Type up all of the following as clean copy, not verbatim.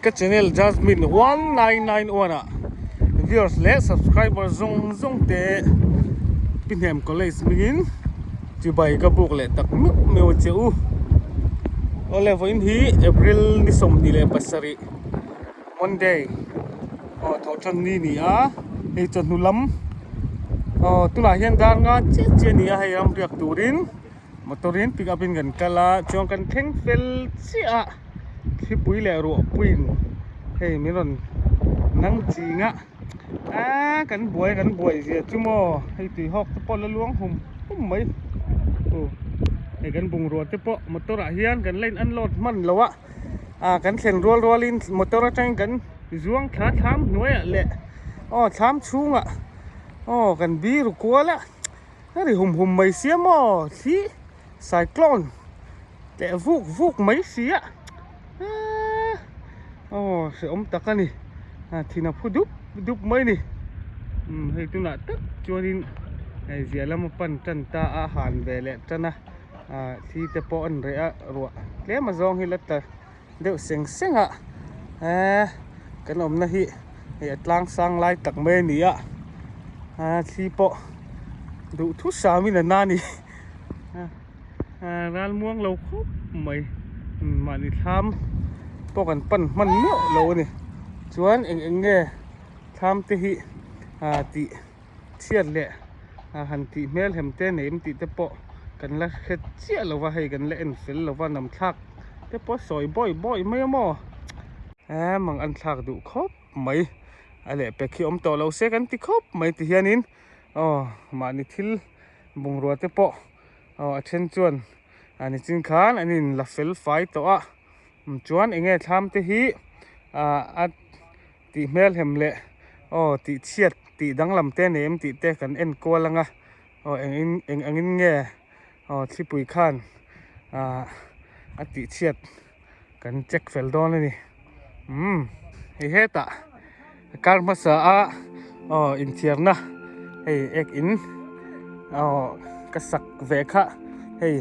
ka channel Jasmine 1991 ah viewers leh subscriber zawng zawng te Pihnem College hmingin chibai ka buk leh tak meuh meuh a che u. Awle vawiin hi April ni 27 Monday aw thawhtan ni ni a hei chawhnu lam aw tunah hian dar nga chiah chiah a ni a hei ram riak turin. Motor in pick up in kan kal a chuan kan thleng fel chiah a thlipui leh ruahpuiin hei min rawn nang ching a aaa kan buai kan buai zia chu maw hei tui hawk te pawh la luang hum hum mai aw hei kan bungrua te pawh motor ah hian kan la in unload hman lo a ah kan thlen rual rual in motor atangin kan zuang thla thlam hnuaiah leh aw thlam chhungah aw kan biru kual a. A ri hum hum mai sia maw thli cyclone teh vuk vuk mai sia eee aw hrehawm tak a ni a thin a phu dup dup mai a ni umm hei tunah tak chuanin hei zia lama pan tan ta a han ve leh tan a ah thli te pawh a ni reh a ruah tlem azawng hi la tla deuh seng seng a eee kan awmna hi hei a tlang sang lai tak mai a ni a aa thli pawh duh thu samin a na a ni aa ral muang lo khawp mai mahni thlam pawh kan pan hman meuh lo a ni chuan eng eng nge thlam te hi aa tih chhiat leh han tih hmel hem te nei em tih te pawh kan la hre chiah lo va hei kan la en fel lo va nam thlak te pawh sawi bawi bawi mai a maw eee mang an thlak duh khawp mai a lehpek hi awm tawh lo se kan ti khawp mai ti hianin aw mahni thil bungrua te pawh aw a then chuan a nichin khan an in la fel fai tawh a chuan eng nge thlam te hi ah a. Tih hmelhem leh aw tih chhiat tih danglam te nei em tih te kan en kual ang a aw eng in eng angin nge aw thlipui khan ah a tih chhiat kan check fel dawn a ni umm hei hetah kar hmasa a aw inthiarna hei ek in aw ka sak ve kha hei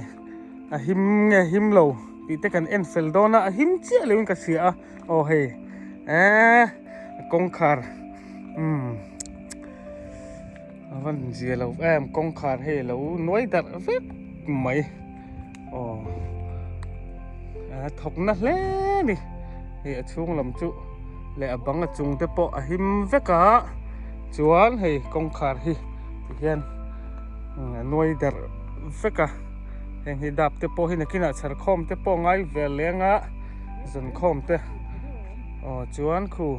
a him nge him lo tih te kan en fel dawn a a him chiah lo in ka hria a. Aw hei eee kawngkhar umm a van zia lo em kawngkhar hei a lo nuai darh vek mai aw a thawk na hle a ni hei a chhung lam chu leh a bang a chung te pawh a him vek a chuan hei kawngkhar hi tihian a nuai darh vek a heng hi dap te pawh hi nakinah chhar khawm te pawh a ngai vel leng a. Zankhawm te aw chuan khu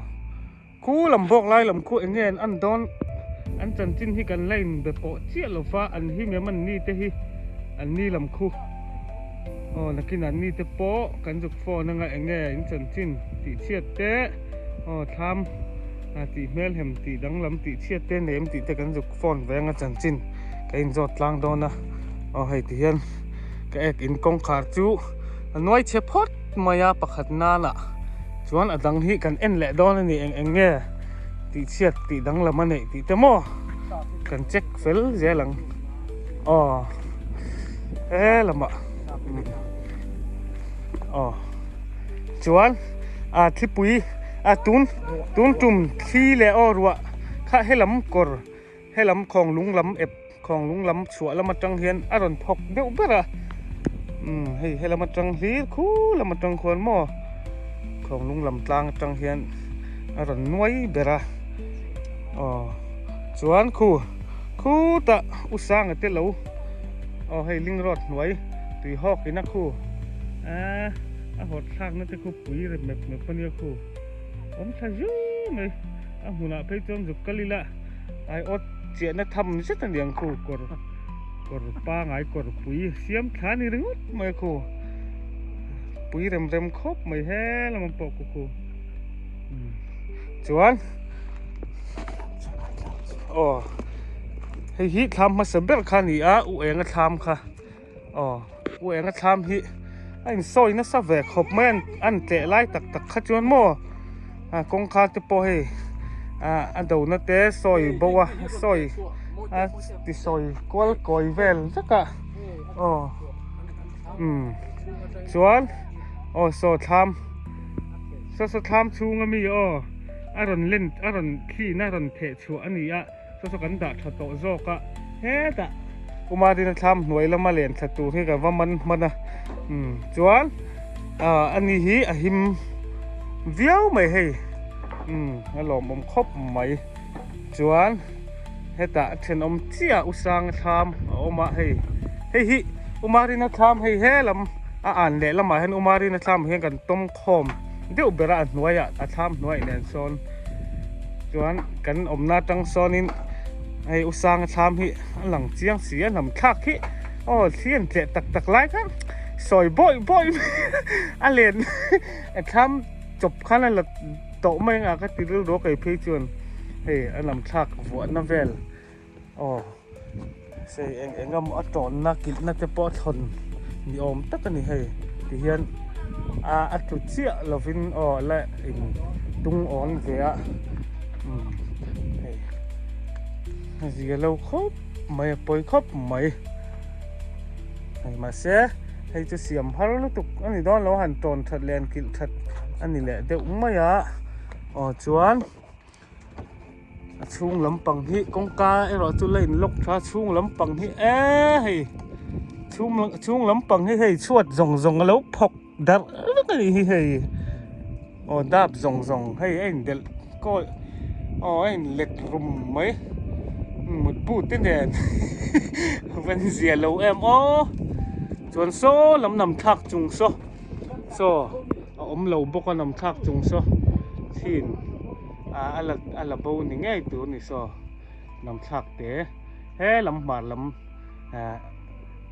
khu lam bawk lai lam khu eng nge an an dawn an chanchin hi kan la in be pawh chiah lo va an him em an ni te hi an ni lam khu aw nakin an ni te pawh kan zuk phone anga eng nge in chanchin tih chhiat te aw thlam ah tih hmelhem tih danglam tih chhiat te nei em tih te kan zuk phone ve anga chanchin ka inzawt tlang dawn a aw hei ti hian ka ek in kawngkhar chu. A nuai chhe phawt mai a pakhat nana chuan a dang hi kan en leh dawn a ni eng eng nge tih chhiat tih danglam a neih tih te maw kan check fel zel ang aw he lamah aw chuan a thlipui a tun tun tum thli leh aw ruah kha helam kawr helam khawng lung lam ep. Khawng lung lam chhuah lam atang hian a rawn thawk deuh ber a, umm hei helam atang hlir khu lam atang khuan maw khawng lung lam tlang atang hian a rawn nuai ber a, aw chuan khu khutah u sanga te lo aw hei ling road hnuai tui hawk in a khu eee a hawt thlak na te khu pui rep mep mep ania khu awm thla zui mai a hmunah phei chuan zuk kal ila aiawt. Chiahna tham zet a niang khu kawr kawr pangai kawr pui siam thla ni ringawt mai a khu pui rem rem khawp mai he lam pawh khu khu chuan aw hei hi thlam hmasa ber kha a ni a u enga thlam kha aw u enga thlam hi a insawi nasa ve khawp mai a an tleh lai tak tak kha chuan maw. A kawngkhar te pawh hei ah a do na te sawi bo a sawi a ti sawi kual kawi vel vek a aw umm chuan aw saw thlam Saw saw thlam chhung ami aw a rawn len a rawn thliin a rawn theh chhuah a ni a, saw saw kan dah tha tawh zawk a, hetah Umarina thlam hnuai lama len thla tur hi ka va man hman a, umm chuan ah ani hi a him viau mai hei umm a lawmawm khawp mai chuan hetah a thenawm chiah Usanga thlam a awm a hei hei hi Umarina thlam hei he lam a an leh lamah hian Umarina thlam ah hian kan tawm khawm deuh ber a a hnuaiah a thlam hnuaiah nen sawn chuan kan awmna atang sawnin hei u sanga thlam hi a lang chiang si a hnam thlak hi aw thli an tleh tak tak lai kha sawi bawih bawih a len a thlam chawp khan a la tawh mai ang a ka ti rilru a kei phei chuan hei a hnam thlak vuahna vel. Aw sei eng eng emaw a tawnna kilhna te pawh a thawn ni awm tak a ni hei ti hian a a tlu chiah lovin aw la in tung awn ve a umm hei a zia lo khawp mai a pawi khawp mai hei mahse hei chu siam har lutuk a ni dawn lo han tawn that leh han kilh that a ni leh deuh mai a aw chuan. A chhung lampang hi kawngka erawh chu la in lock tha a chhung lampang hi eee hei chhung chhung lampang hi hei chhuat zawng zawng a lo phawk darh vek a nih hi hei aw dap zawng zawng hei a indelh kawi aw a inlet rum mai mutbu te nen va inzia lo em aw chuan saw lam lam thlak chung saw saw a awm lo bawk a lam thlak chung saw chhin. ah a la a la bo ni ngei tur ni saw nam thlak te he lam hmar lam ah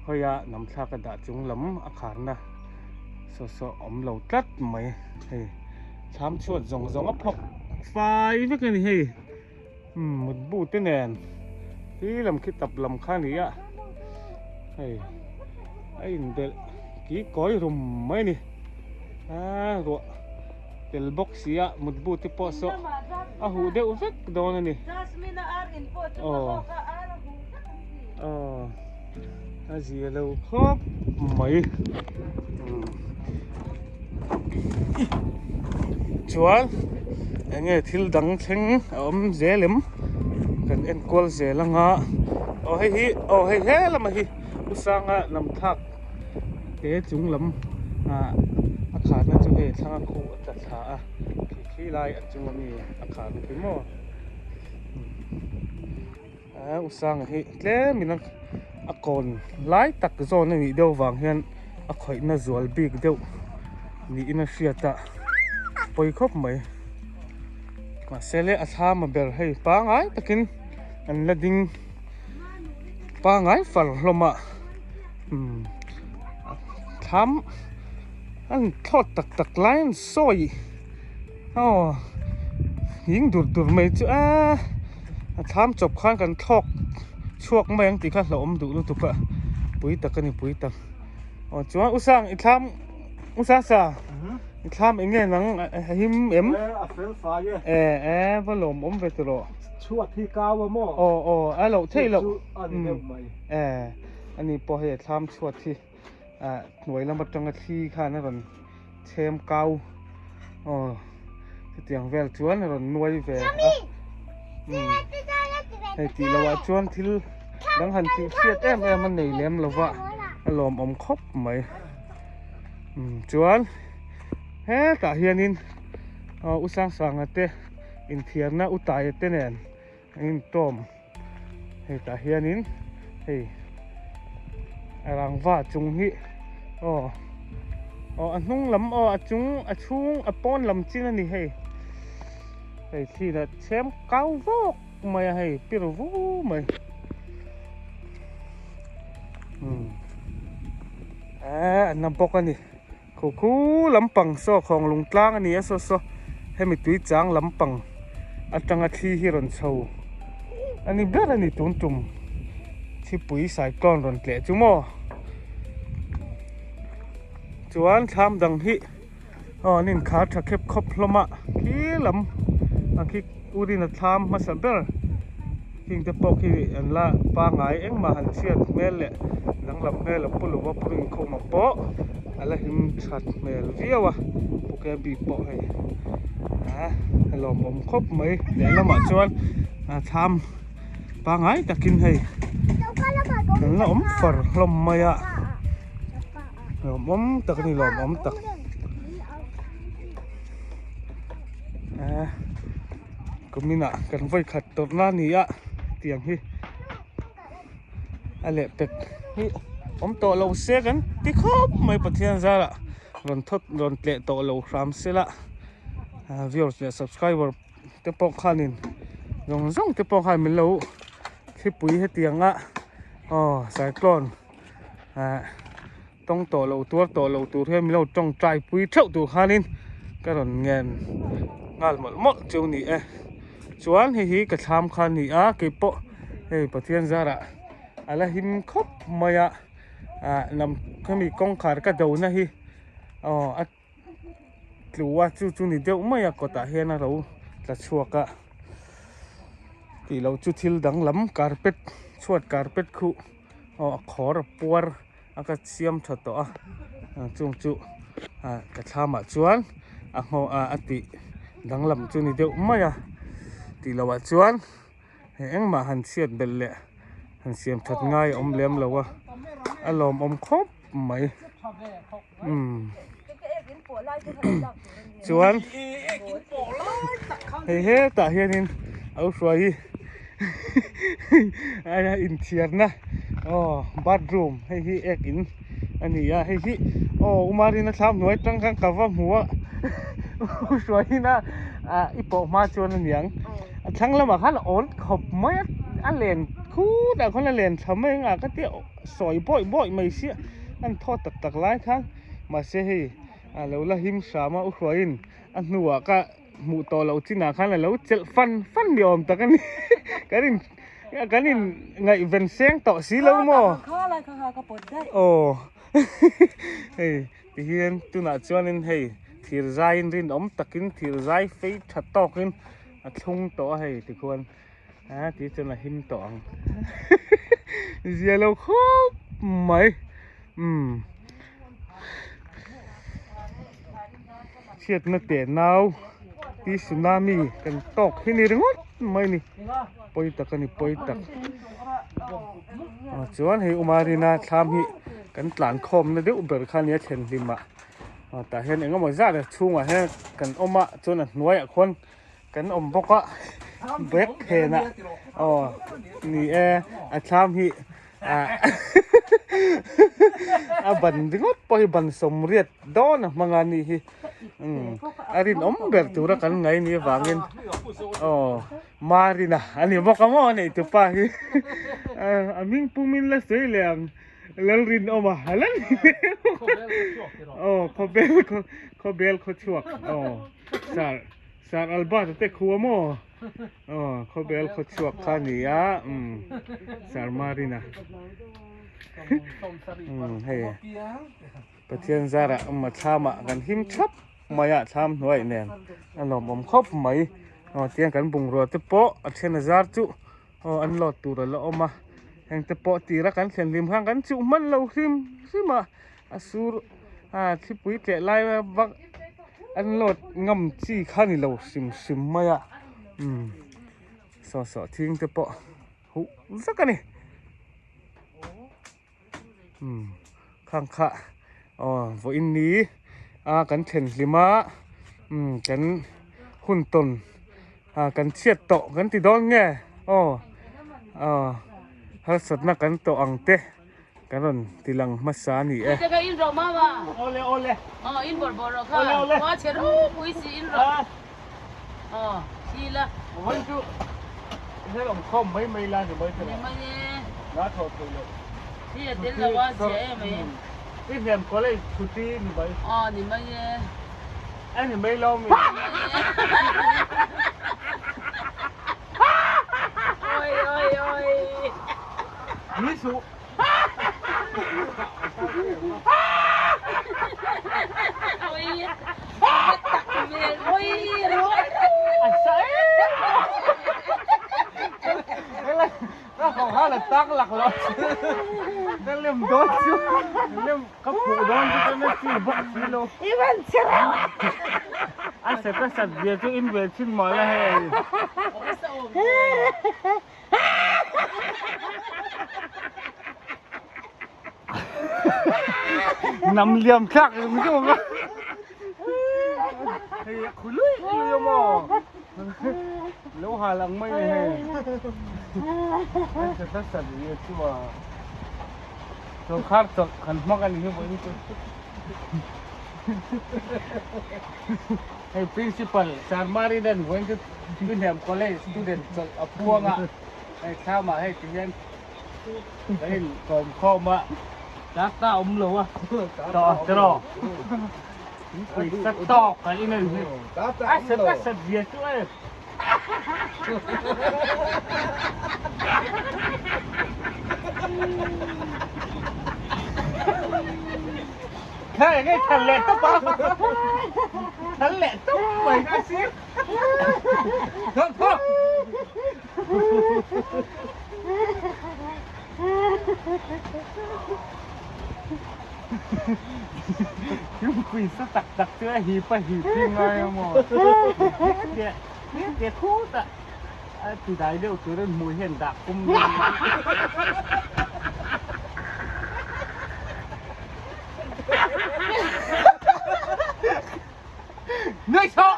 hawi a nam thlak a dah chung lam a khar na saw saw awm lo tlat mai hei thlam chhuat zawng zawng a phawk fai vek a ni hei umm mutbu te nen khi lam khi tap lam kha a ni a hei a inbelh ki kawi rum mai a ni ah ruah. Tel bawk si a mutbu te pawh saw a huh deuh vek dawn a ni. Aw aw a zia lo khawp mai chuan eng nge thil dang thleng a awm zel em kan en kual zel anga aw hei hi aw hei he lamah hi u sanga lam thlak. Te chung lam ah a kharna chu hei thlang a khuh a tla thla a khi khi lai a chung ami a kharna khi maw a u sanga hi tlem in a kawn lai tak zawn a nih deuh vang hian a khawihna zual bik deuh niin a hriat a pawi khawp mai mahse le a thlama ber hei pangai takin an la ding pangai far hlawm a. Umm thlam an thlawt tak tak lai an sawi aw hing dur dur mai chu eee a thlam chawp khan kan thlawk chhuak mai ang tih kha hlauhawm duh lutuk a pui tak a ni pui tak aw chuan u sang i thlam u sa sa i thlam eng nge nang a him em a fel fai e e e va lawmawm ve tawh chhuat hi kau a maw aw aw a loh theih loh a ni deuh mai e Ani pawh hei a thlam chhuat hi ah hnuai lam atanga thli khan a rawn chhem kau aw chutiang vel chuan a rawn nuai ve a umm hei tih loh ah chuan thil dang han tih hriat em em a nei lem lo va a lawmawm khawp mai umm chuan hetah hianin aw u Sangsanga te inthiarna u Taia te nen an intawm. Hetah hianin hei rangva chung hi aw aw a hnung lam aw a chung a chhung a pawn lam chin a ni hei hei thlir a chhem kau vawk mai a hei pir vu mai umm eh a na bawk a ni khu khu lampang saw khawng lung tlang a ni a saw saw hemi tui chang lampang atanga thli hi rawn chho a ni ber a ni tun tum thipui cyclone rawn tleh chu maw chuan thlam dang hi aw an inkhar tha khep khawp hlawm a khi lam ang khi urin a thlam hmasa ber khing te pawh khi an la pangai engmah han chhiat hmel leh danglam hmel a pu lo va pu rinkhawma pawh. A la him that hmel viau a Pu KB pawh hei a lawmawm khawp mai lehlamah chuan thlam pangai takin hei kan la awm far hlawm mai a lawmawm tak a ni lawmawm tak a kuminah kan vawikhat tawrhna a ni a tiang hi. A leh pek hi awm tawh lo se kan ti khawp mai Pathian zarah rawn thawt rawn tleh tawh lo hram se la viewers leh subscriber te pawh khanin zawng zawng te pawh khan min lo thlipui hetiang a aw cyclone ah tawng tawh lo tuar tawh lo tur hian min lo tawngtai pui theuh tur khanin ka rawn ngen nghal mawlh mawlh chu a ni e chuan hei hi ka thlam kha a ni a keipawh hei Pathian zarah a la him khawp mai a ah lam khami kawngkhar ka do na hi aw a tlu a chu chu ni deuh mai a kawtah hian a lo tla chhuak a tih loh chu thil danglam carpet chhuat carpet khuh aw a khawr a puar. A ka siam tha tawh a chung chu ka thlamah chuan a nghaw a tih danglam chu ni deuh mai a tih loh ah chuan hei engmah han chhiat belh leh han siam that ngai a awm lem lo a a lawmawm khawp mai umm chuan hei hetah hianin a u hruai hi a inthiarna aw bathroom hei hi ek in a ni a hei hi aw umarina thlam hnuai atang khan ka va hmu a u hruaiin a ah i pawh hma chuan a niang a thlang lamah khan a awl khawp mai a a len khutah khawn a len thla mai ang a ka tia sawi bawih bawih mai sia an thaw tak tak lai khan. Mahse hei a lo la him hram a u hruaiin a hnuah ka hmuh tawh loh chinah khan a lo chelh fan fan ni awm tak a ni kan in kan in ngaihven seng tawh si lo maw aw hei tihian tunah chuanin hei thir zaiin rinawm takin thir zai fei tha tawkin a thlung tawh a hei tikhuan a tih chuan a him tawh ang zia lo khawp mai umm chhiatna teh nau hi tsunami kan tawk hi ni ringawt mai ni pawi tak a ni pawi tak ah chuan hei umarina thlam hi kan tlan khawm na deuh ber kha nia thlen hlim ah tah hian eng emaw zat a chhungah hian kan awm a chuan a hnuaiah khuan Kan awm bawk a bag phenah aw ni e a thlam hi ah a ban ringawt pawh hi ban sawmriat dawn a hmang a ni hi umm a rinawm ber tura kan ngai ni avangin aw Marina a ni bawk a maw a nei tupa hi a hming pumin la sawi leh ang Lalrinawma a la ni aw khawbel khawbel khawchhuak aw sir. Sir Albert a te khu a maw? Aw, khawbel khaw chhuak kha a ni a, umm, Sir Marina. Umm, hei, Pathian zarah umm a thlamah kan him thap mai a, thlam hnuai nen a lawmawm khawp mai. Aw, tiang kan bungrua te pawh a then a zar chu aw an load tur a la awm a, heng te pawh tira kan thlen hlim khan kan chuh hman lo hrim hrim a. A sur a thlipui tleh lai vak an load ngam chi kha ni lo hrim hrim mai a umm saw saw thing te pawh huh vek a ni umm khang kha aw vawiin ni a kan then hlim a umm kan hun tawn ah kan chhiat tawh kan ti dawn nge aw aw harsatna kan tawh ang te. Kan rawn ti lang hmasa a ni e. Puite ka in rawh mama. Awle awle. Aw in bawrh bawrh rawh kha. Awle awle. Khua chhe ropui si in rawh. Aw thi la. Vawiin chu hel awm khawm mai mai la ni mai thei Ni mai e. Na thawh thei loh. Thi a tel lo a zia em mai. I hnem college chhuti ni mai. Aw ni mai e. A ni mai lo mi. Oi oi oi. Ni suh. Tang lak lo ka lem dawn chu lem ka phuh dawn chu ka na chi bawk si lo. I van che reuh a. A set a sat zia chu in ve chhin mah la hei. Nam liam thlak em chu a. Hei a khu lui lui a maw. Lo hal ang mai ni hei. A set a sat zia chu a. Sawrkhar chawlh kan hmang a ni hi vawiin chu. Hei principal Charmari nen vawiin chu Tunhniam college student chawlh a phuang a. Hei thlamah hei ti hian kan in kawm khawm a tata awm lo a tawh tiraw pawisa tawk kan in en hi a set a set zia chu e kha eng nge than leh tawp a than leh tawp mai kha sir thawk thawk. Thingpui sa tak tak chu a hip a hip hi ngai a maw? Hetiang hetiang khutah a ti dai deuh turin hmui hian dah kum mai. Nui chawh!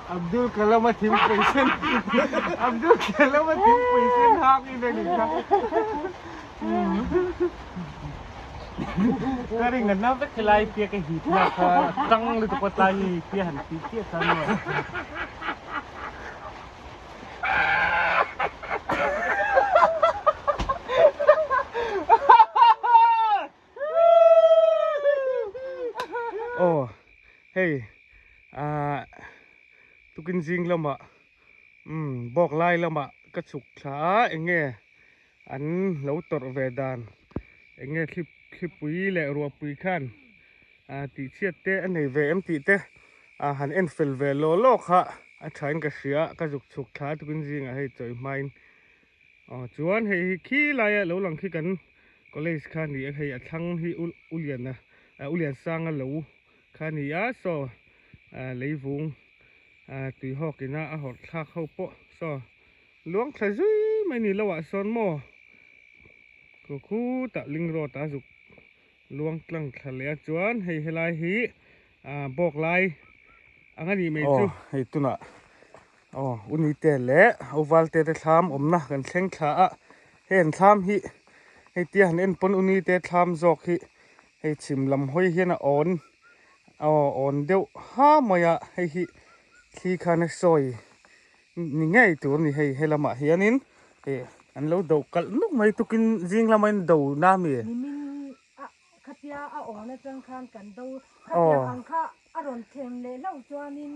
Abdul Kalam a thingpui sen Abdul Kalam a thingpui sen hak in a ni kha. Ka ring an na vek helai pia ka hip na kha tang lutuk a tlai hi pia han ti chiah kha maw. Aw hei ah tukin zing lamah umm bawk lai lamah ka chhuk thla a eng nge an lo tawrh ve dan eng nge thlipui leh ruahpui khan ah tih chhiat te a nei ve em tih te ah han en fel ve law law kha a tha in ka hria ka zuk chhuk thla tukin zingah hei chawi hmain aw chuan hei hi khi laia lo lang khi kan college kha a ni a hei a thlang hi u uliana ah uliansanga lo kha a ni a saw ah leivung ah tuihawk ina a hawrh thlak ho pawh saw luang thla zui mai ni lo ah sawn maw khu khutah ling road ah a zuk. Luang tlang thla leh a chuan hei helai hi ah bawk lai ang a nih mai chu. Hei tunah aw Unite leh Ovalte te thlam awmna kan thleng thla a, hei an thlam hi hei tia han en pawn Unite thlam zawk hi hei chhim lam hawi hian a awn aw awn deuh ha mai a, hei hi thli khan a sawi Ni ngei tur ni hei helamah hianin ih an lo do kalh nuk mai tukin zing lama in do na mi. Nimin a khatia a awm atang khan kan do khatiang ang kha a rawn thlem leh hlauh chuanin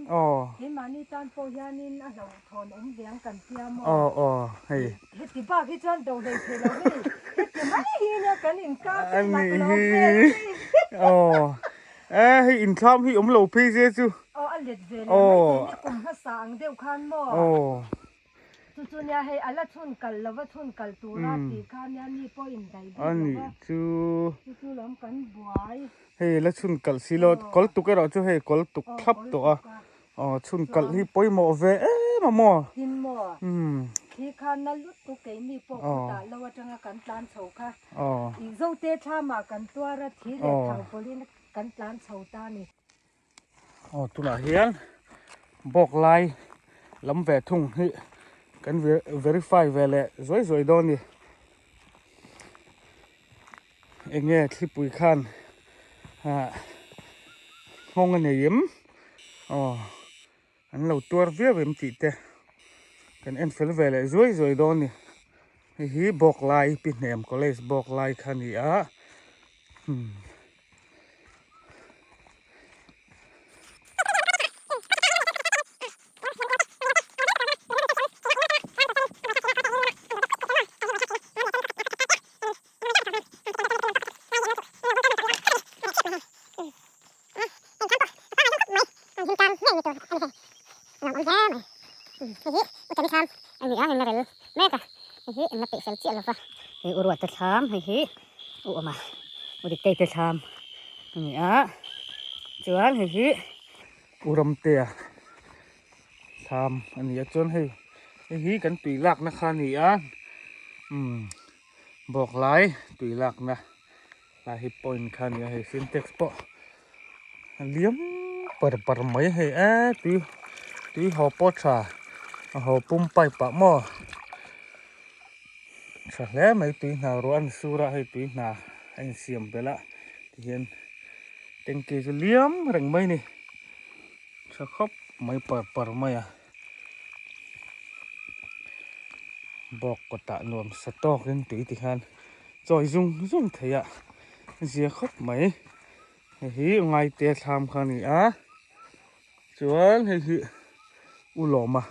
keimahni tan pawh hianin a hlauhthawn awm ve ang kan tia maw. Aw aw hei. Heti bak hi chuan do hlei thei lo hei heti mai hi nia kan inkar te lak lo vel hei. Aw E hei inthlam hi awm lo phei se chu. Aw a let ve leh mai thei ni kum hmasa ang deuh khan maw. Aw. Chu chu nia hei a la chhun kal lova chhun kal tura tih kha nia ni pawh in daih bik lova. A nih chu. Chu chu lawm kan buai. Hei la chhun kalh si lo kawl tuk erawh chu hei kawl tuk thlap tawh a. Aw chhun kalh hi pawimawh ve em a maw. Tin maw. Khi khan na lut tuk keini pawh khutah lo atanga kan tlan chho kha. Aw. I zote thlamah kan tuar a thi leh thang pawlhin kan tlan chho ta a ni. Aw tunah hian bawk lai lam ve thung hi kan verify ve leh zuai zuai dawn a ni. Eng nge thlipui khan ah nghawng a nei em? Aw an lo tuar viau em tih te kan en fel ve leh zuai zuai dawn a ni. Hei hi bawk lai pi hnem college bawk lai kha a ni a hmm. ngei ni tur a ni hei. A nuam awm hle mai. Hei hi Utami thlam a ni a, hei na rel mek a, hei hi enna peih fel chiah lo va. Hei u Ruata thlam, hei hi u Awma, u Diktei te thlam a ni a, chuan hei hi U Ramtea thlam a ni a, chuan hei hei hi kan tui lakna kha a ni a, umm bawk lai tui lakna lai hi point kha a ni a, hei sintex pawh a liam par par mai hei e tui tui haw pawh tha a haw pum pipe ah maw tha hle mai tui hna ruah a ni sur a hei tui hna a insiam belh a tihian tanky chu liam reng mai a ni tha khawp mai par par mai a bawk kawtah nuam sa tawkin tui tikhan chawi zung zung thei a zia khawp mai hei hi ngaite thlam kha a ni a chuan hei hi u lawma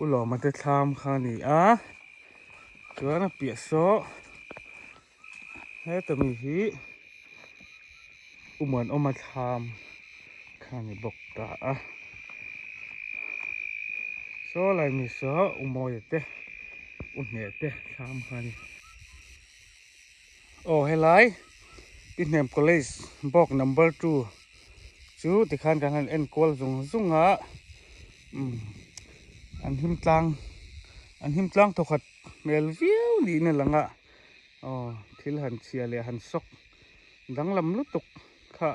u lawma te thlam kha a ni a chuan a piah saw heta mi hi u muanawma thlam kha a ni bawk ta a saw lai mi saw u mawia te u hneh te thlam kha a ni. Aw helai Pihnem College bawk number 2 chu tikhan kan han enkual zung zung a umm an him tlang an him tlang thawkhat hmel viau niin a lang a aw thil han chhia leh han sawk danglam lutuk kha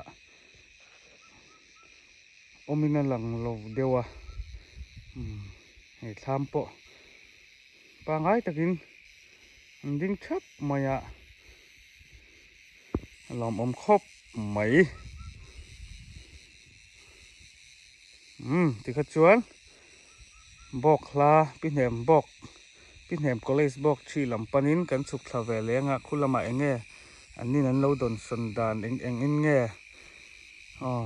awmin a lang lo deuh a umm hei thlam pawh pangai takin an ding thap mai a a lawmawm khawp mai umm tikha chuan bawk hla pi hnem bawk pi hnem college bawk thi lam panin kan chhuk thla ve leng a khu lamah eng nge an nin an lo dawn sawn dan eng eng in nge aw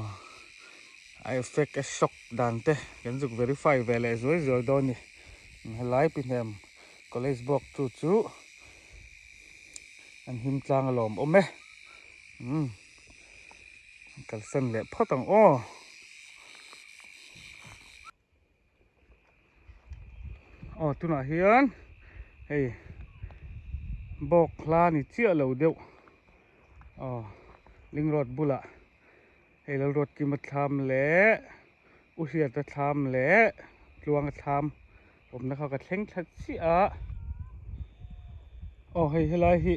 a effect a shock dan te kan zuk verify ve leh zuai zuai dawn a ni. Helai pi hnem college bawk chu chu an him tlang a lawm awm e umm kalsan leh phawt ang aw. Aw tunah hian hei bawk hla ni chiah lo deuh aw ling road bulah hei Lalruatkima thlam leh U Hriata thlam leh Tluanga thlam awmna kha ka thleng thla chiah a. Aw hei helai hi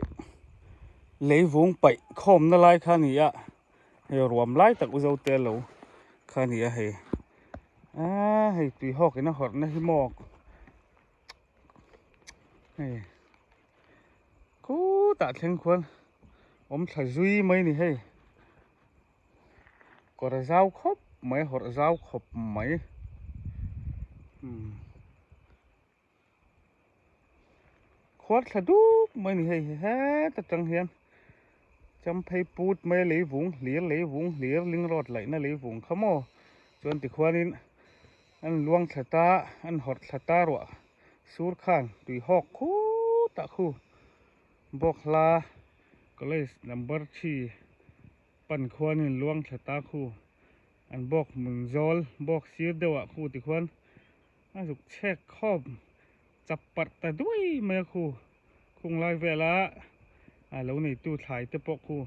lei vung paih khawmna lai kha a ni a, hei ruam lai tak u Zote lo kha a ni a hei. Aaa hei tui hawk in a hawrhna hi maw hei khutah thleng khuan awm thla zui mai a ni hei. Kawr zau khawp mai hawrh zau khawp mai umm khuar thla duk mai a ni hei heta tang hian champhei put mai a lei vung hlir lei vung hlir ling road laihna lei vung kha maw chuan tikhuanin an luang thla ta an hawrh thla ta ruah sur khan tui hawk khutah khu bawk hla college number 3 pan khuanin luang thla ta khu an bawk hmun zawl bawk sir deuh ah khu tikhuan a zuk chhek khawp chap parh ta duai mai a khu khung lai vela a lo neitu thlai te pawh khu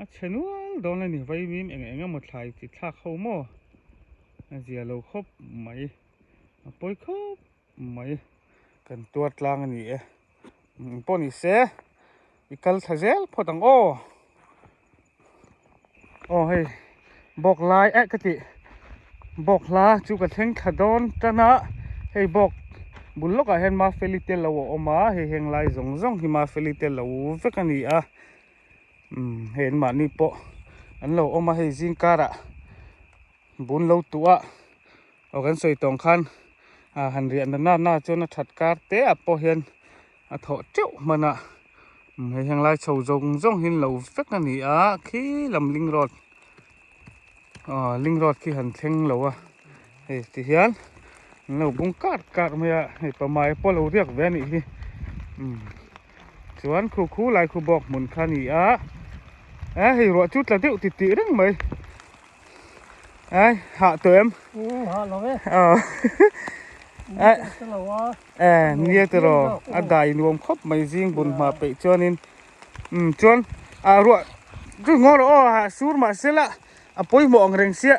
a chhe nual dawn a ni vaimim eng eng emaw thlai chi thlak ho maw a zia lo khawp mai a pawi khawp mai kan tuar tlang a ni e. Eng pawh ni se i kal thla zel phawt ang aw aw hei bawk lai eh ka tih bawk hla chu ka thleng thla dawn tan a hei bawk bul lawkah hian mafeli te lo a awm a hei heng lai zawng zawng hi mafeli te lo vek a ni a umm hei an mahni pawh an lo awm a hei zing karah bun lo tuh a aw kan sawi tawng khan ah han riah na na na chuan a that kar te ah pawh hian a thawh teuh hman a hei heng lai chho zawng zawng hi an lo vek a ni a khi lam ling road aw ling road khi han thleng lo a hei ti hian an lo bung kar kar mai a hei pamai pawh a lo riak ve a nih hi umm chuan khu khu lai khu bawk hmun kha a ni a eh hei ruah chu tla deuh titih reng mai. Ai hah tawh em? Hah lo e. Aw. Eh nia tiraw a dai nuam khawp mai zing bun hma peih chuanin umm chuan ah ruah chu ngaw rawh aw hah sur mahse la a pawimawh ang reng sia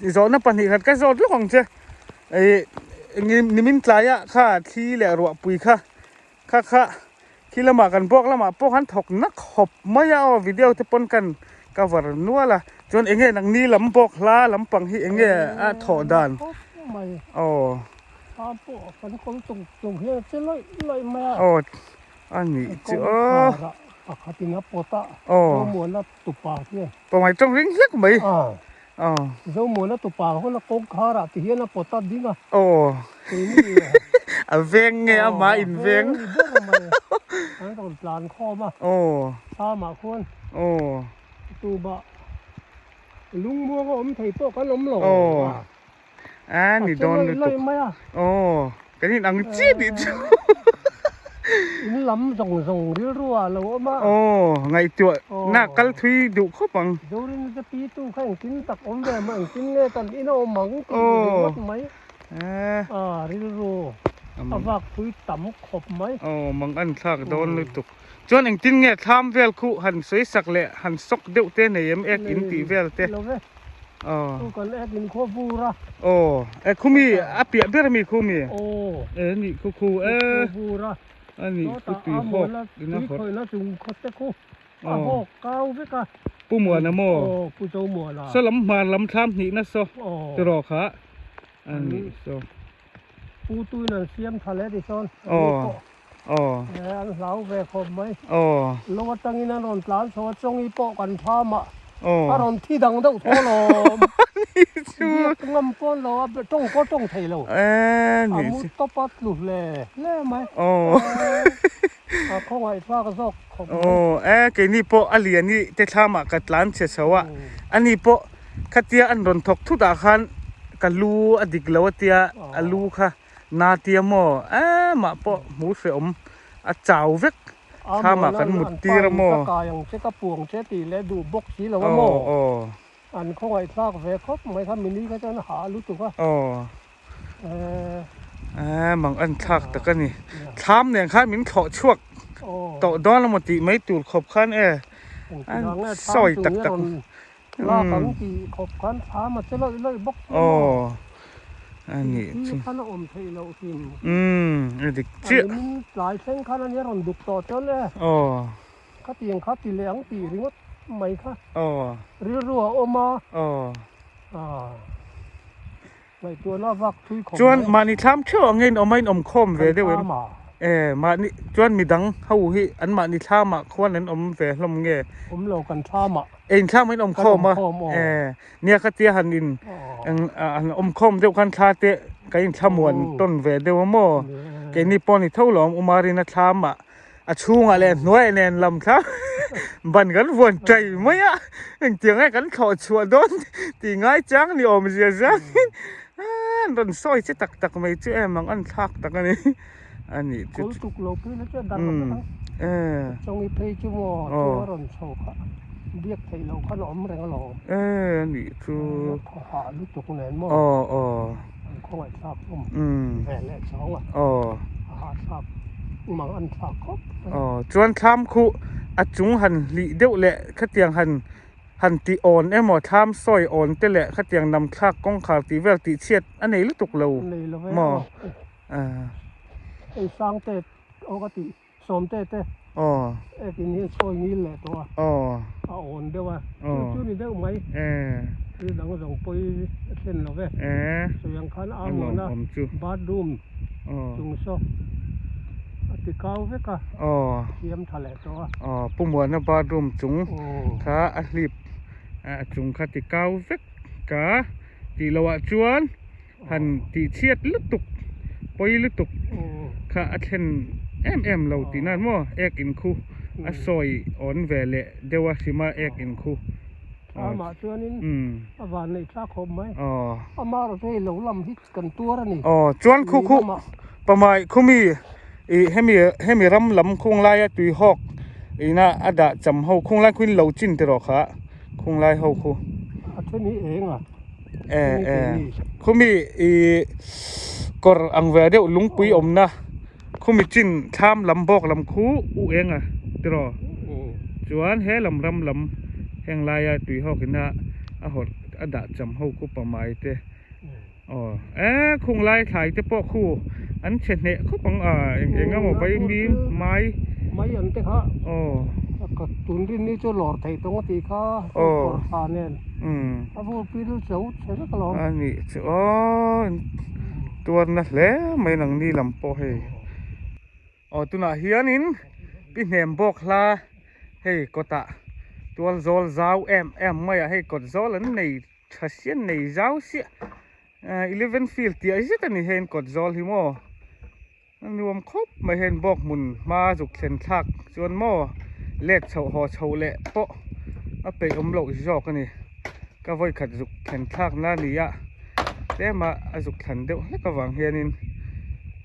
zawhna pahnih khat ka zawt lawk ang che ih nimin tlaiah kha thli leh ruahpui kha kha kha khi lamah kan buak lamah pawh khan thawk na khawp mai a aw video te pawn kan cover nual a chuan eng nge nangni lam bawk hla lampang hi eng nge a thawh dan aw aw a nih chu aw aw pawmai tawng ring hlek mai aw aw a veng nge amah in veng aw aw aw a ni dawn lutuk aw kan in ang chiah tih chu in lam zawng zawng rilru ah lo awm a aw ngaihtuah na kal thui duh khawp ang Zorin te pi tu kha engtin tak awm ve maw engtin nge kan in a awm ang tih ringawt mai a rilru a vak pui tam khawp mai aw mang an thlak dawn lutuk chuan engtin nge thlam vel khu han sawi sak leh han sawk deuh te nei em ek in tih vel te. Aw. Chu kan ek in khaw vur a. Aw, e khumi a piah ber ami khumi? Aw. E ni khu khu e. Khaw vur a. A ni khu tui hawk ina hawt. Tui khawihna chung khaw te khu a hawk kau vek a. Pu Muana maw? Aw, Pu Zo Muana. Saw lam hmar lam thlam hnihna saw. Aw. Tiraw kha. A ni saw. Pu tuin an siam tha leh ti sawn. Aw. Aw. E an hlau ve khawp mai. Aw. Lo atangin an rawn tlan chho a, chawngi pawh kan tham a. Aw. A rawn thi dang deuh thaw lawm. Ni chu. Biak ngam pawn lo a, tawng pawh tawng thei lo. E ni chu. A mu tawp a tlu hle hle mai. Aw. A khawngaih thlak zawk khawp mai. Aw e keini pawh a liani te thlamah ka tlan chhe chho a, ani pawh khatia an rawn thawk thut ah khan ka lu a dik lo a tia, a lu kha Na tia maw emah pawh hmu hrehawm a chau vek thlamah kan mut tir a maw. Ka kai ang che ka puang che tih leh duh bawk si lo a maw. An khawngaih thlak ve khawp mai kha mini kha chuan a hah lutuk a. Aw mang an thlak tak a ni. Thlam nen khan min thlawh chhuak tawh dawn emaw tih mai tur khawp khan e an sawi tak tak. Lak ang tih khawp khan thlam a che lawih lawih bawk sia maw? Aw a nih chu. Thil khan a awm theih loh hrim. Umm a dik chiah. A nimin tlai thleng khan a nia rawn duk tawh chuan e. Aw. Khatiang kha ti leh ang tih ringawt mai kha. Aw. Rilru a awm a. Aw. Aw. Ngaihtuahna vak thui khawp mai. Chuan mahni thlam theuh ang nge in awm a in awm khawm ve deuh em? E mahni chuan midang ho hi an mahni thlamah khuan an awm ve hlawm nge? Awm lo kan thlamah. E in thlamah in awm khawm a? E nia khatia han in eng han awm khawm deuh khan thla te kan in thlamuan tawn ve deuh a maw? Keini pawh ni tho lo awm Umarina thlamah a chhungah leh a hnuaiah nen lam thla ban kan vuan tai mai a engtiang nge kan thlawh chhuah dawn tih ngai chang ni awm zia zangin an rawn sawi che tak tak mai chu em ang an thlak tak a ni a nih chu Kawl tuk lo phei na chu a dar lo vek ang chawngi phei chu maw chu a rawn chho kha biak theih loh khan a awm reng alawm e a nih chu khaw hah lutuk nen maw aw aw an khawngaih thlak hlawm ve leh chhawng a aw a hahthlak mang an thlak khawp mai. Aw chuan thlam khu a chung han hlih deuh leh khatiang han han tih awn emaw thlam sawi awn te leh khatiang nam thlak kawngkhar tih vel tih chhiat a nei lutuk lo maw? Hei sang te aw ka tih sawm te te ek in hian sawi ngil leh tawh a a awn deuh a chu chu ni deuh mai thil dang zawng pawi a thlen lo ve sawi ang khan a muan a bathroom chung saw a ti kau vek a siam tha leh tawh a. Aw Pu Muana bathroom chung kha a hlip a chung kha ti kau vek a tih loh ah chuan han tih chhiat lutuk pawi lutuk kha a thlen em em lo tih nan maw ek in khu a sawi awn ve leh deuh a hrim a ek in khu. Amah chuanin a van neih thlak khawp mai. Ama erawh chu hei lo lam hi kan tuar a ni. Aw chuan khu khu pamai khumi ih hemi hemi ram lam khung laia tui hawk ina a dah cham ho khung lai khuin lo chin tiraw kha khung lai ho khu. A then hi eng a. E e khumi i kawr ang ve deuh lungpui awmna khumi chin thlam lam bawk lam khu u eng a tiraw chuan he lam ram lam heng laia tui hawk ina a hawrh a dah cham ho khu pamai te. Aw e khung lai thlai te pawh khu an chhe hneh khawp ang a eng eng emaw vaimim mai mai an te kha aw ka tun rin ni chu lawr thei tawng a tih kha kawr tha nen a vur pil zo chhe vek alawm a nih chu aw tuarna hle mai nang ni lam pawh hei aw tunah hianin pi hnem bawk hla hei kawtah tual zawl zau em em mai a hei kawt zawl an nei. Tha sian nei zau siah 11 field tih ah zet a ni heng kawt zawl hi maw a nuam khawp mai heng bawk hmun hma zuk thlen thlak chuan maw let chhoh haw chhoh leh pawh a peih awm loh zawk a ni ka vawi khat zuk thlen thlak na a ni a tlem a a zuk thlan deuh hlek avang hianin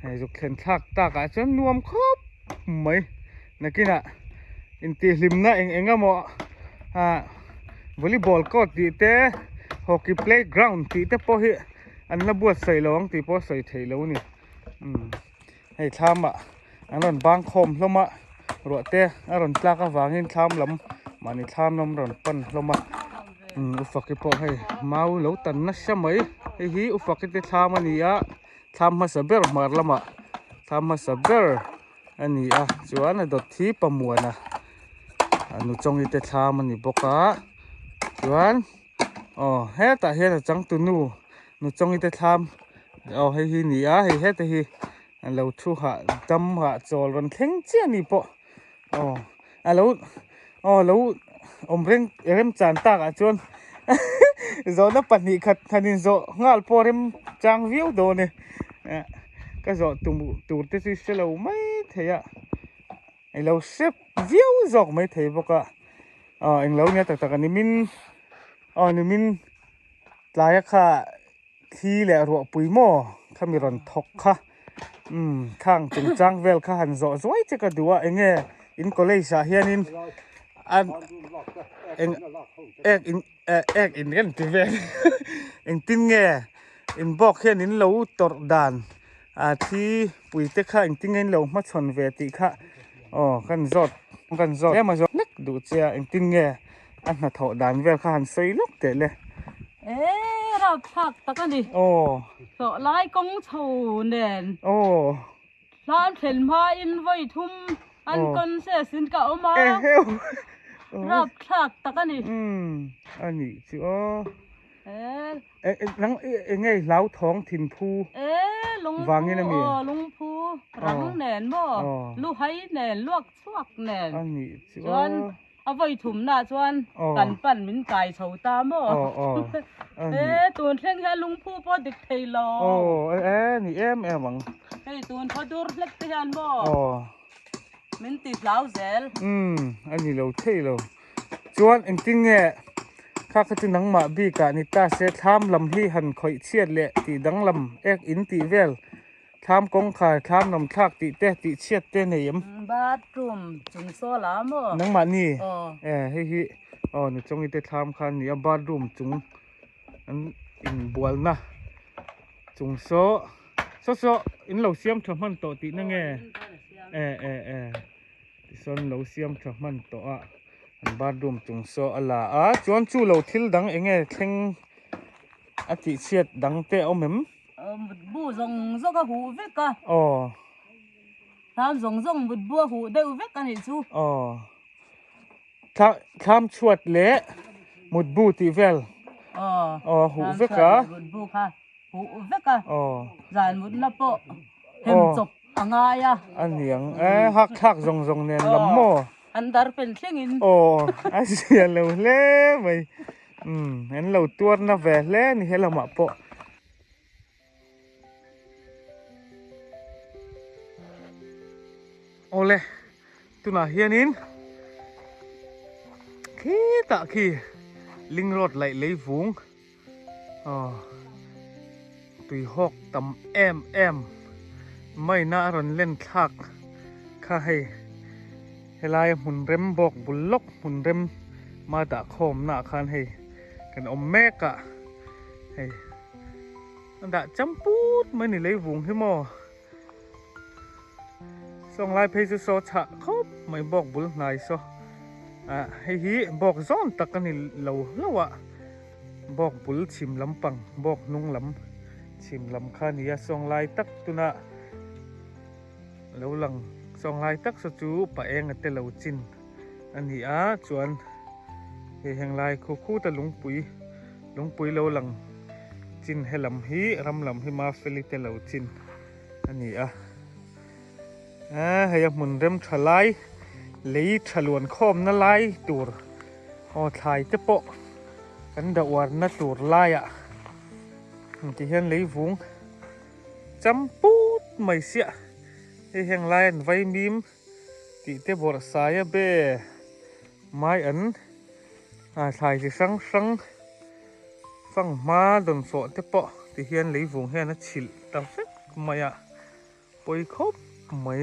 hei zuk thlen thlak tak ah chuan nuam khawp mai. Nakinah intihhlimna eng eng emaw ah volleyball court tih te hockey playground tih te pawh hi an la buatsaih lo ang tih pawh a sawi theih loh a ni umm hei thlamah an rawn bang khawm hlawm a ruah te a rawn tlak avangin thlam lam mahni thlam lam rawn pan hlawm a umm ufaki pawh hei mau lo tan nasa mai hei hi ufaki te thlam a ni a thlam hmasa ber hmar lamah thlam hmasa ber. A ni a chuan a dawt hi pamuana a nu chawngi te thlam a ni bawk a chuan aw hetah hian a changtu nu nu chawngi te thlam aw hei hi a ni a hei heta hi a lo thu hah dam hah chawl rawn thleng chiah a ni pawh aw a lo aw lo awm reng remchan takah chuan zawhna 2 khat han inzawh nghal pawh remchang viau dawn e ka zawh tum tur te chu hre lo mai thei a ilo hre viau zawk mai thei bawk a aw englo nia tak tak a nimin aw nimin tlaia kha thli leh ruahpui maw khami rawn thawk kha umm khang chungchang vel kha han zawh zuai che ka duh a enge in college ah hianin an eng ek in eh ek in kan ti vel engtin nge in bawk hian in lo tawrh dan ah thi pui te kha engtin nge in lo hmachhawn ve tih kha aw kan zawt kan zawt tlem a zawt hlek duh che a engtin nge a hnathawh dan vel kha han sawi lawk teh le. Eh rapthlak tak a ni. Aw. Hlawh lai kawng chho nen. Aw. Hlan thlen hmain vawi thum unconscious in ka awm a. Eheu. Rapthlak tak a ni. Umm a nih chu aw. Eh. Nang eng nge hlau thawng thin phu vangin a mi? Aw lungphu rang nen maw luhai nen luak chhuak nen. A nih chu aw. Chuan A vawi thumna chuan kan pan min kai chho ta maw? E tun thleng hian lungphu pawh dik thei lo. Aw e ni em em ang. Hei tun khaw dur hlek te hian maw? Min ti hlau zel. Umm a ni lo thei lo. Chuan engtin nge kha kha chu nangmah bikah ni ta se thlam lam hi han khawih chhiat leh tih danglam ek in tih vel Thlam kawngkhar, thlam lam thlak tih te, tih chhiat te nei em? Bathroom chung saw la maw? Nangmah ni? Aw. E, hei hi aw ni chawngi te thlam kha a ni a, bathroom chung an inbualna chung saw saw saw in lo siam tha hman tawh tihna nge? E e e tisawn lo siam tha hman tawh a, an bathroom chung saw a la a, chuan chu lo thil dang eng nge thleng a tih chhiat dang te a awm em? Mutbu zawng zawng a huh vek a. Aw. Thlam zawng zawng mutbu a huh deuh vek a nih chu. Aw. Thla thlam chhuat leh mutbu tih vel. Aw. Aw a huh vek a. Mutbu kha huh vek a. Aw. Zan mutna pawh hem chawp a ngai a. A niang e hak thlak zawng zawng nen lam maw. An dar pen thlengin. Aw a zia lo hle mai. Umm an lo tuarna ve hle a ni helamah pawh. Awle tunah hianin khitah khi ling road laih lei vung aw tui hawk tam em em maina a rawn len thlak kha hei helaia hmun rem bawk bul lawk hmun rem ma dah khawmna ah khan hei kan awm mek a. Hei a dah cham put mai ni leivung hi maw. Sawng lai phei chu saw chhah khawp mai bawk bul hnai saw. Ah hei hi bawk zawn tak a ni lo hlauh a. Bawk bul chhim lampang bawk hnung lam chhim lam kha a ni a sawng lai tak tuna lo lang sawng lai tak saw chu pa enga te lo chin a ni a chuan hei heng lai khu khuta lungpui lungpui lo lang chin helam hi ram lam hi mafeli te lo chin a ni a ah hei a hmun rem tha lai lei tha luan khawmna lai tur aw thlai te pawh kan dah uarna tur laiah ti hian lei vung cham put mai siah hei heng lai an vaimim tih te bawrh sai a be mai an ah thlai chi hrang hrang fanghma dawnfawh te pawh ti hian lei vung hian a chhilh ta vek mai a pawi khawp mai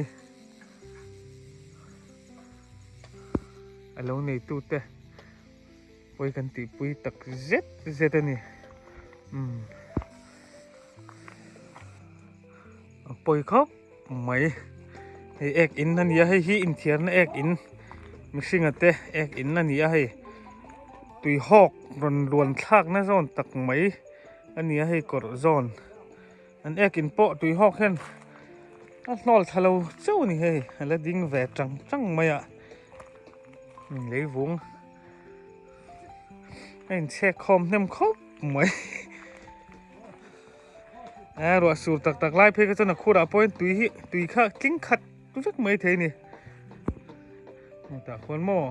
a lo neitu te pawi kan tihpui tak zet zet a ni umm a pawi khawp mai hei ek in a ni a hei hi inthiarna ek in mihringa te ek in a ni a hei tui hawk rawn luan thlakna zawn tak mai a ni a hei kawr zawn an ek in pawh tui hawk hian a hnawl thla lo chauh a ni hei a la ding ve tang tang mai a leivung a inchhek khawm hnem khawp mai. A ruah sur tak tak lai phei kha chuan a khurah pawhin tui hi tui kha tling khat vek mai thei a ni tah khuan maw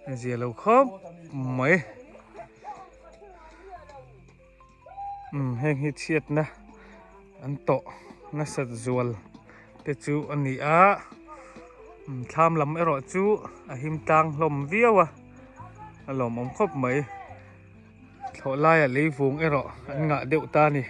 a zia lo khawp mai. Umm heng hi chhiatna an tawh nasat zual te chu a ni a umm thlam lam erawh chu a him tlang hlawm viau a a lawmawm khawp mai thlawh laiah leivung erawh an ngah deuh ta a ni.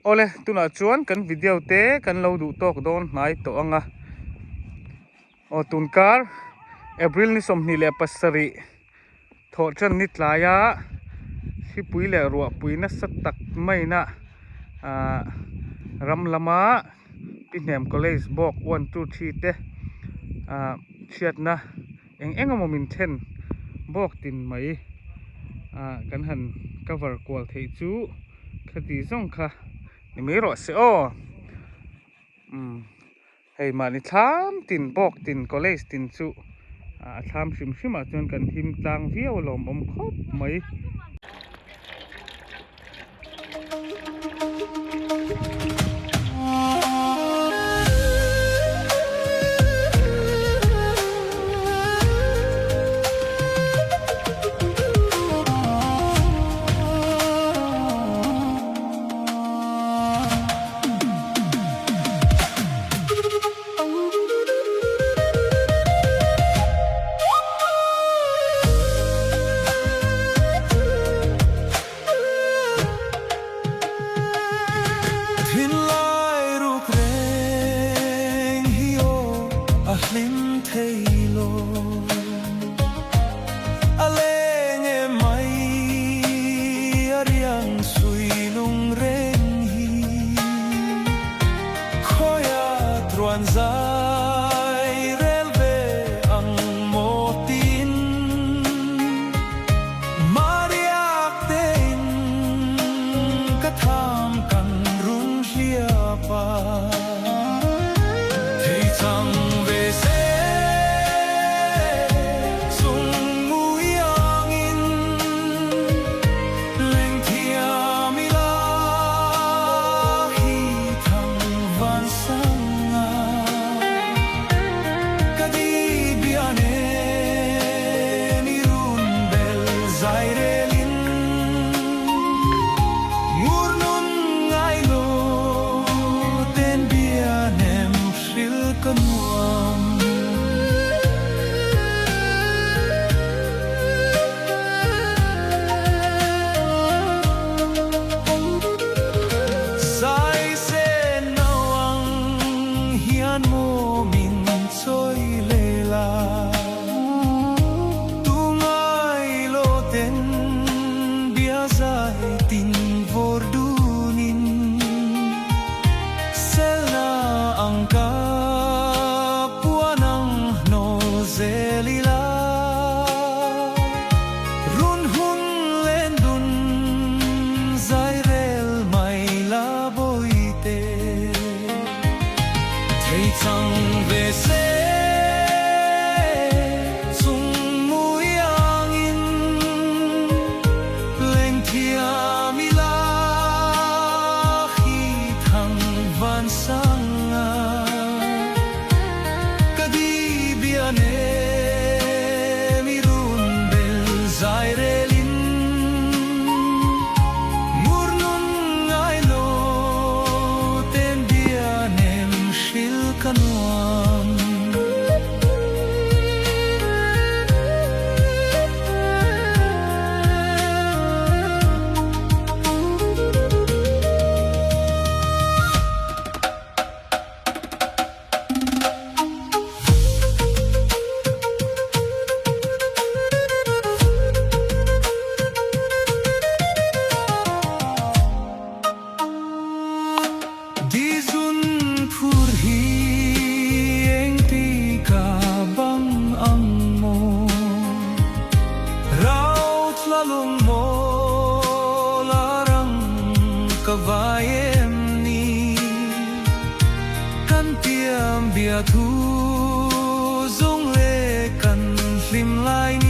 Awle tunah chuan kan video te kan lo duh tawk dawn hnai tawh ang a aw tunkar April ni 27 thawh tan ni tlaia hripui leh ruahpui nasa tak maina ah ram lama Pihnem College bawk 1 2 3 te ah chhiatna. Eng eng emaw min then bawk tin mai ah kan han cover kual theih chu khati zawng kha ni mai rawh se aw umm hei mahni thlam tin bawk tin college tin chu a thlam hrim hrim ah chuan kan him tlang viau a lawmawm khawp mai. Ka vai em ni? Kan tiam biathu zawng leh kan hlim lai.